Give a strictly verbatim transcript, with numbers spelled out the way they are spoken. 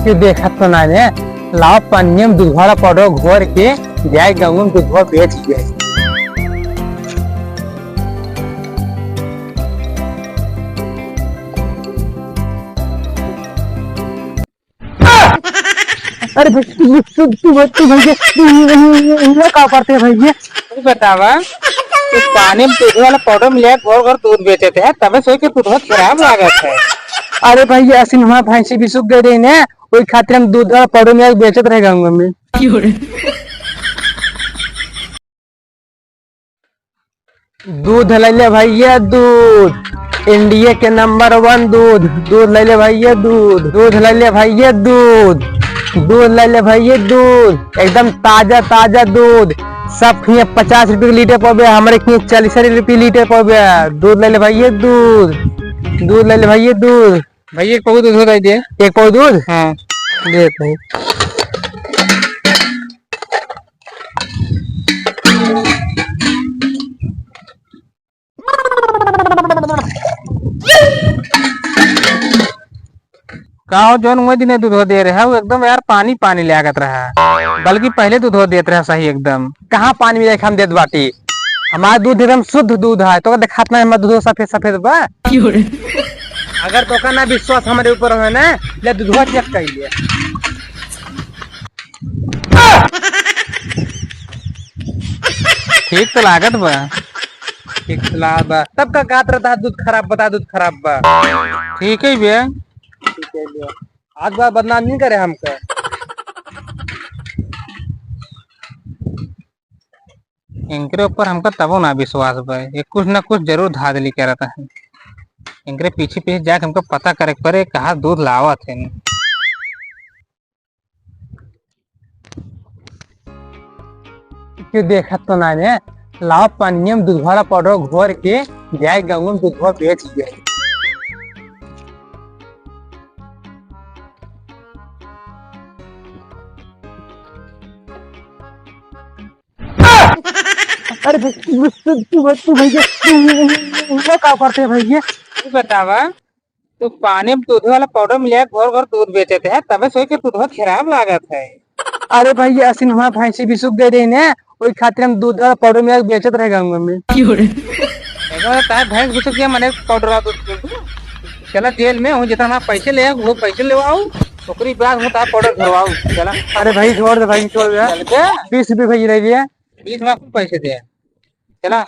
कि देखत तो ना ने, लावा पनिया में दूधवा वाला पाउडर घोर के जाए गाँव में दूधवा बेच जाए। अरे भाई, तू, तू, तू, तू, तू भैया, तू, ये, ये, ये, ये का करते हैं भैया? तू बतावा, तू पानी में दूध वाला पाउडर मिला के घोर घोर दूध बेचत है, तबे सोच के दूध खराब लागत है। अरे भैया, असिन हमार भैंसी भी सूख गई रही ने, वही खातिर हम दूध वाला पाउडर मिला के बेचत रहे गाँव में। दूध लैले भैया दूध, इंडिया के नंबर वन दूध। दूध लैले भैया दूध, दूध लैले भैया दूध, दूध लैले भैया दूध, एकदम ताजा ताजा दूध। सब खिए पचास रुपये के लीटर पबे, हमरे खिए चालीस रुपये लीटर पबे। दूध लैले भैया दूध, दूध लैले भैया दूध। भैया एक पाव दूध हो दे। एक पाव दूध? हाँ। दे भाई। का हो जौन वही दिने दूध दे रहे है, वो एकदम यार पानी पानी लागत रहा, बल्कि पहले दूध देत रहा सही एकदम। कहाँ पानी मिला के हम देत बाटी? हमार दूध एकदम शुद्ध दूध है, तो देखात ना हमार दूध सफेद सफेद बा। अगर तोका ना विश्वास हमरे ऊपर है ना, ले दूधवा चेक कर ले। ठीक तो लागत बा। ठीक तो लागत बा। तब का कहत रहता है, "दूध खराब बता, दूध खराब बा।" ठीक है बे। ठीक है बे। आज बार बदनाम नहीं करे हमका। इनकरे ऊपर हमका तबो ना विश्वास बा, ये कुछ ना कुछ जरूर धांधली करत है। इनकरे पीछे पीछे जाके हमका पता करे के पड़े, कहाँ दूध लावत है। क्यों देखत तो ना ने, लावा पनिया में दूध वाला पाउडर घोर के जाए गाँव में दूधवा बेच जाए। अरे भाई, तू, तू, तू, तू भैया, तू, ये का करते हैं भैया? तू बतावा, तू पानी में दूध वाला पाउडर मिला के घोर घोर दूध बेचत है, तबे सोच के दूधवा खराब लागत है। अरे भैया, असिन हमार भैंसी भी सूख गई रही ने, वही खातिर हम दूध वाला पाउडर मिला के बेचत रहे गाँव में। क्यों रे? एगो तो तार भैंस भी सूख गया, मने पाउडर वाला दूध पी लूँ। चला जेल में हूँ, जितना हमार पैसे ले, वो पैसे लेवाऊ, ओकरी बाद हूँ तार पाउडर घोरवाऊ। चला। अरे भाई, छोड़ दे भाई, छोड़ दे। चल के? बीस रुपये भैया ले लिए। बीस में कुछ पैसे दे। चला।